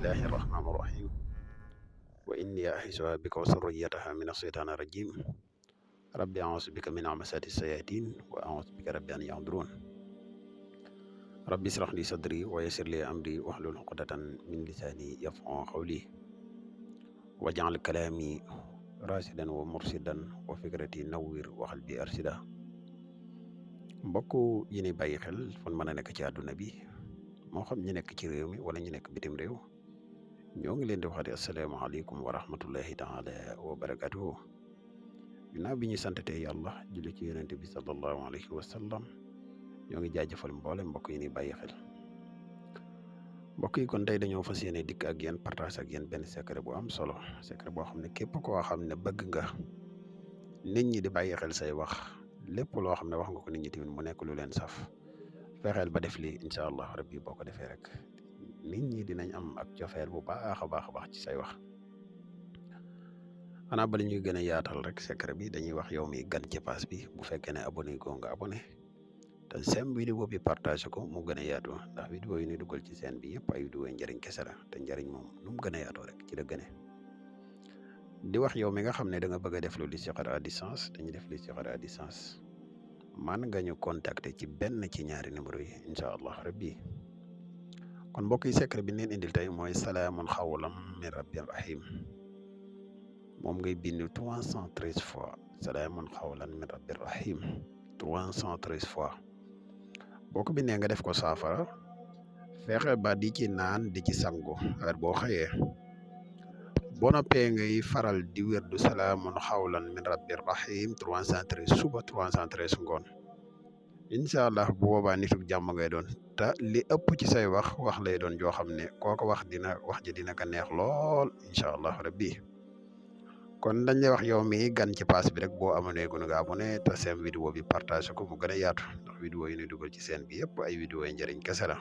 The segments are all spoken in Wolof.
bismillahi irrahmani irrahim wa inni a'iizuha bika wa zurriyyataha min ash-shaytaani rajim rabbi a'uuzu bika min hamazaati shayatin wa a'uuzu bika rabbi an yahdurun rabbi ishrah li sadri wa yassir li amri wahlul uqdatan min lisaani yafqahu qawli waj'al kalaami rashidan wa murshidan wa fikrati nawwir wa qalbi arshida. mbokk yi ni bàyyi xel fan mën a nekk ci àdduna bi moo xam ñi nekk ci réew mi wala ñu nekk bitim réew ñoo ngi leen di waxati asalaamaaleykum wa rahmatullahi taala wa barakatuhu. ginnaaw bi ñu santatee yàlla julli ci yonente bi sallallahu alayhi wa sallam ñoo ngi jaajëfal mboole mbokk yi ni bàyyi xel. mbokk yi kon tey dañoo fas yéene dikk ak yéen partage ak yéen benn secret bu am solo, secret boo xam ne képp koo xam ne bëgg nga nit ñi di bàyyi xel say wax, lépp loo xam ne wax nga ko nit ñi tamit mu nekk lu leen saf, fexeel ba def lii incha allah rabbi boo ko defee rek nit ñi dinañ am ak cofeel bu baax a baax ci say wax. xanaa bala ñuy gën a yaatal rek secret bi dañuy wax yow mi gan ci page bi bu fekkee ne abonné ko nga abonné te sem vidéo bi partage ko mu gën a yaatu, ndax vidéo yi ñuy dugal ci seen bi yëpp ay vidéo yi njëriñ kese la te njëriñ moom nu mu gën a yaatoo rek ci la gëne. di wax yow mi nga xam ne da nga bëgg a def lu listixaar à distance, dañuy def listixaar à distance, man nga ñu contacter ci benn ci ñaari numéro yi incha allah rabbi. kon mbokk yi secret bi neen indil tey mooy salaamun xawlan min rabbir rahim. moom ngay bind 313 fois salaamun xawlan min rabbir rahim 313 fois. boo ko bindee nga def ko saafara, fexe ba di ci naan di ci sangu heure boo xëyee. boo noppee ngay faral di wérdu salaamun xawlan min rabbir rahim 313 suba 313 ngoon. incha allah bu boobaa nituk jàmm ngay doon te li ëpp ci say wax lay doon joo xam ne kooko wax ji dina ko neex lool incha allah rabbi. kon dañ lay wax yow mi gan ci pass bi rek boo abonné gu nga abonné te seen vidéo bi partage ko mu gën a yaatu, ndax vidéo yi ñuy dugal ci seen bi yëpp ay vidéo yi njëriñ kese la.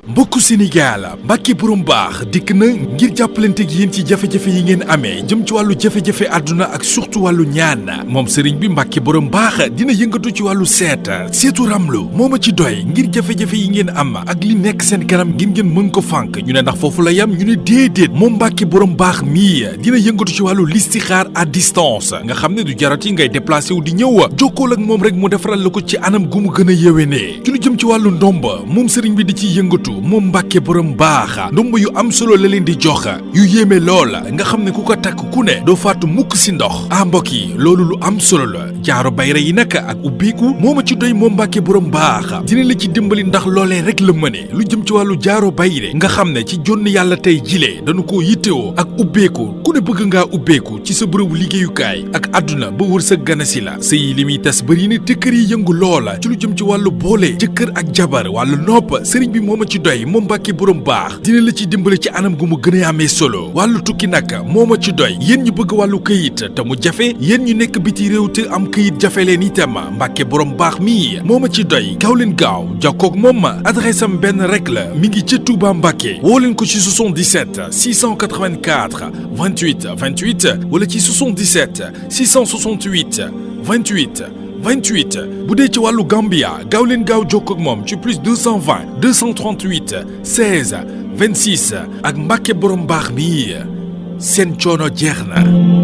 mbokku Sénégal, Mbacke Borom Baax dikk na ngir jàppalanteeg yéen ci jafe-jafe yi ngeen amee jëm ci wàllu jafe-jafe àdduna ak surtout wàllu ñaan. moom sëriñ bi Mbacke Borom Baax dina yëngatu ci wàllu seetu ramlu moo ma ci doy ngir jafe-jafe yi ngeen am ak li nekk seen kanam ngir ngeen mën ko fànk. ñu ne ndax foofu la yam, ñu ne déedéet, moom Mbacke Borom Baax mii dina yëngatu ci wàllu listixaar à distance, nga xam ne du jarati ngay déplacé wu di ñëw, jokkool ak moom rek mu defaral la ko ci anam gu mu gën a yéwénee. ci lu jëm ci wàllu ndomba, moom sëriñ bi di ciy yëngatu. moom Mbacke Borom Baax ndomb yu am solo la leen di jox yu yéeme lool, nga xam ne ku ko takk ku ne doo faatu mukk si ndox. mbokk yi loolu lu am solo la. jaaro bayra yi nag ak ubbeeku moo ma ci doy. moom Mbacke Borom Baax dina la ci dimbali ndax loolee rek la mëne. lu jëm ci wàllu jaaro bayre nga xam ne ci jonn yàlla tey jilee dañu koo yittewoo, ak ubbeeku ku ne bëgg ngaa ubbeeku ci sa bërëbu liggéeyukaay ak àdduna ba wër sa ganasi la. sëy li muy tas bëri ne te kër yi yëngu loola. ci lu jëm ci wàllu boole jëkkër ak jabar, wàllu nopp, sëriñ bi moo ma ci doy. moom Mbacke Borom Baax dina la ci dimbale ci anam gu mu gën a amee solo. wàllu tukki nag moo ma ci doy. yéen ñu bëgg wàllu këyit te mu jafe, yéen ñu nekk biti réew te am këyit jafe leen itam, Mbacke Borom Baax mii moo ma ci doy. gaaw leen gaaw jokkoog moom, adresse am benn rek la, mi ngi ci Touba Mbacke. woo leen ko ci 77 684 28 28 wala ci 77 668 28 28. bu dee ci wàllu Gambia gaaw leen gaaw jokkoo ak moom ci plus 220 238 16 26 ak Mbacke Borom Baax mi seen coono jeex na.